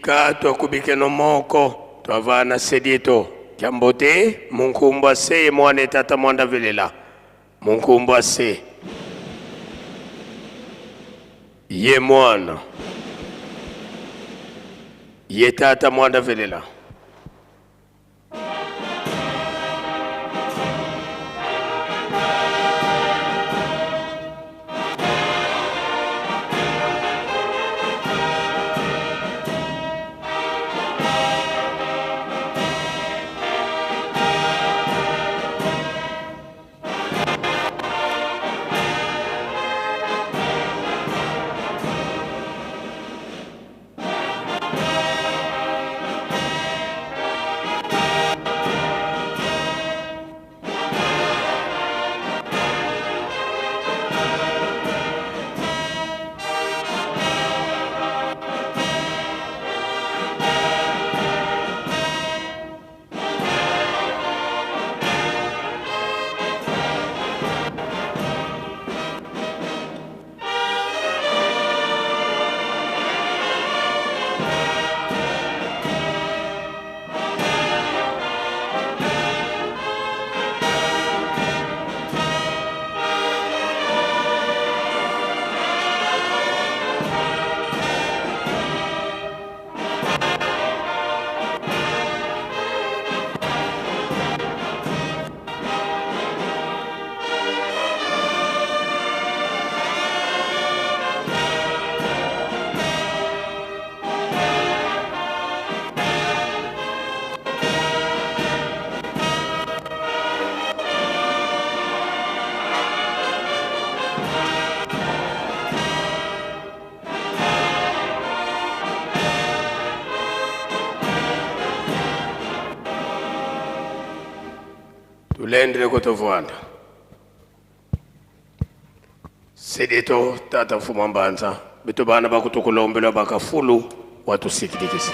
Bika twakubikeno moko twavana sedieto kyambote munkumbwa se ye mwana tata mwanda velela munkumbwa se ye mwana ye tata mwanda velela. Tulendele kutovwanda sedito tata mfumu mbanza bitu bana bakutukulombelwa bakafulu watusikilikisa.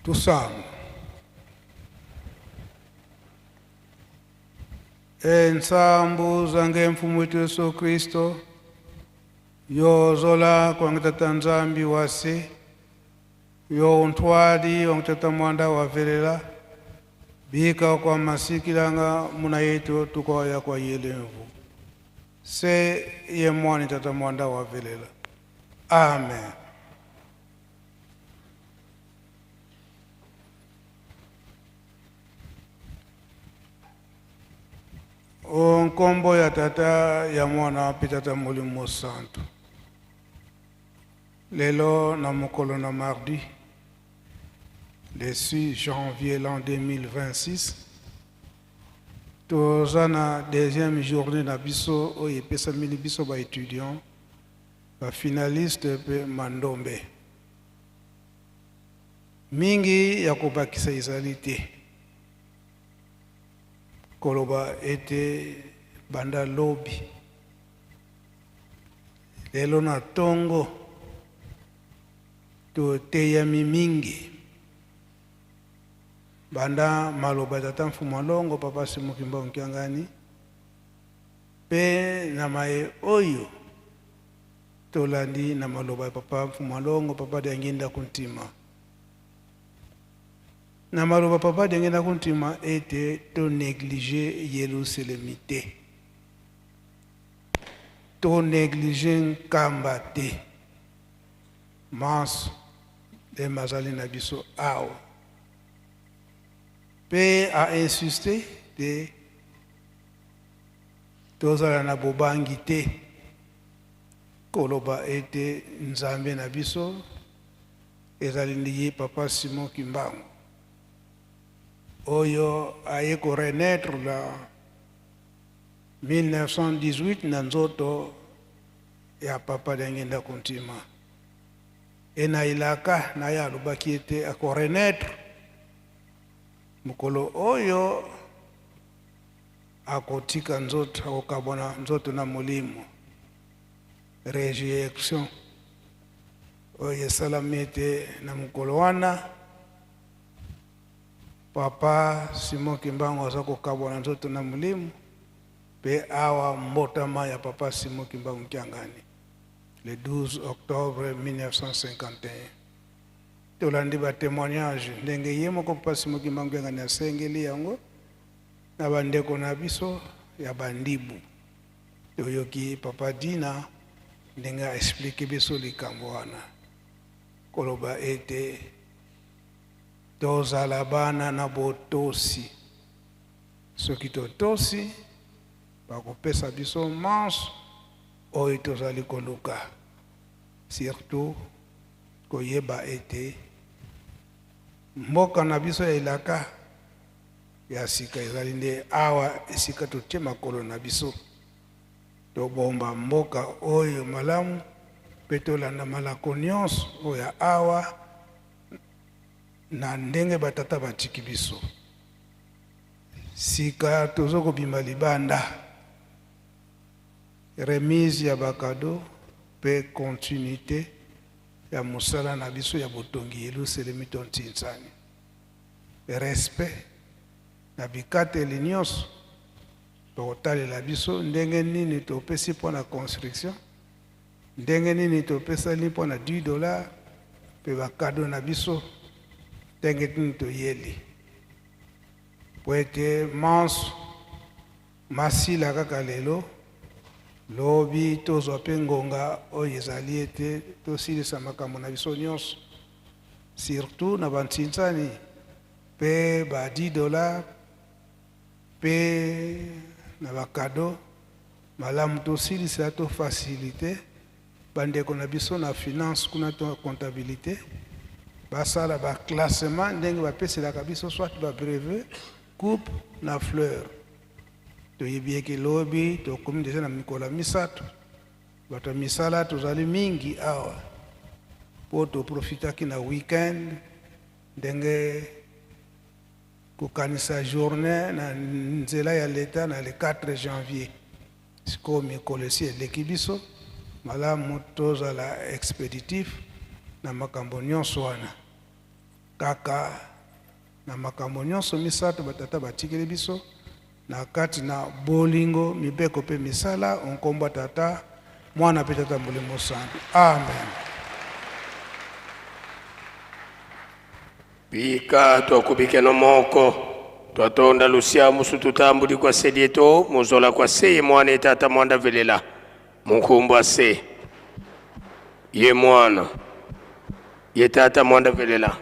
Tusamo ensambu zange mfumu wetu Yesu Kristo yozola kwangitata Nzambi wase yo untwali wangitata mwanda wavelela bika kwa masikilanga muna yetu tukoya kwa yelemvu se ye mwani tata mwanda wavelela. Amen. Nkombo ya tata ya mwana mpe tata molimo santo. Lelo na mokolo na mardi le 6 janvier l'an 2026 toza na deuxième journée na biso oyo epesameli biso ba étudiants ba finaliste mpe mandombe. Mingi ya kobakisa ezali te. Koloba ete banda lobi lelo na tongo toteyami mingi banda maloba tata mfumu alongo papa Simon Kimbangu Kiangani pe na maye oyo tolandi na maloba ya papa mfumu alongo papa Diangienda Kuntima na maloba papa Diangienda Kuntima ete to négliger Yerusalemi te. To négliger Nkamba te. Manso nde mazali na biso awa. Pe a insister te tozala na bobangi te koloba ete Nzambe na biso ezali nde ye Papa Simon Kimbangu oyo aye ko renaitre la 1918 na nzoto ya Papa Diangienda Kuntima. E na elaka na ye alobaki ete ako renaitre mokolo oyo akotika nzoto, akokabwana nzoto na molimo. Resurrection oyo esalami ete na mokolo wana Papa Simon Kimbangu aza kokabwana nzoto na molimo, mpe awa mbotama ya Papa Simon Kimbangu Kiangani le 12 octobre 1951. Tolandi ba témoignage ndenge ye moko Papa Simon Kimbangu Kiangani asengeli yango na bandeko na biso ya bandibu. Toyoki Papa Dina ndenge a explique biso likambo wana, koloba ete tozala bana na botosi. Soki totosi, bakopesa biso manso oyo tozali koluka, surtout koyeba ete mboka na biso ya elaka ya sika ezali nde awa esika totie makolo na biso. Tobomba mboka oyo malamu mpe tolanda malako nyonso oyo ya awa na ndenge batata batiki biso. Sika tozo kobima libanda, remise ya ba cadeaux mpe continuite ya mosala na biso ya botongi Yelusalemi to Ntsinsani. Respect na bikateli nyonso tokotalela biso ndenge nini topesi mpo na construction, ndenge nini topesali mpo na 10 dollars mpe ba cadeaux na biso ndenge nini toyeli, po ete manso masila kaka lelo, lobi tozwa mpe ngonga oyo ezali ete tosilisa makambo na biso nyonso, surtout na bantsintsani mpe ba 10 dollars mpe na ba cadeaux. Malamu tosilisa, to faciliter bandeko na biso na finance kuna to comptabilité, basala ba classement ndenge bapeselaka biso soit ba brevet, coupe na fleur. Toyebi eke lobi tokomi deja na mikolo ya misato, bato ya misala tozali mingi awa mpo toprofitaki na weekend ndenge kokanisa journée na nzela ya leta na le 4 janvier. Sikoyo mikolo esi eleki biso, malamu tozala expeditif na makambo nyonso wana. Kaka na makambo nyonso misato batata batikeli biso na kati na bolingo, mibeko mpe misala, nkombo ya Tata, Mwana mpe Tata Molimo Santu. Amen. Bika twakubikeno moko twatonda lusia musu tutambuli kwa sedieto muzola kwa seye mwana etata mwanda velela munkumbu ase ye mwana ye tata mwanda velela.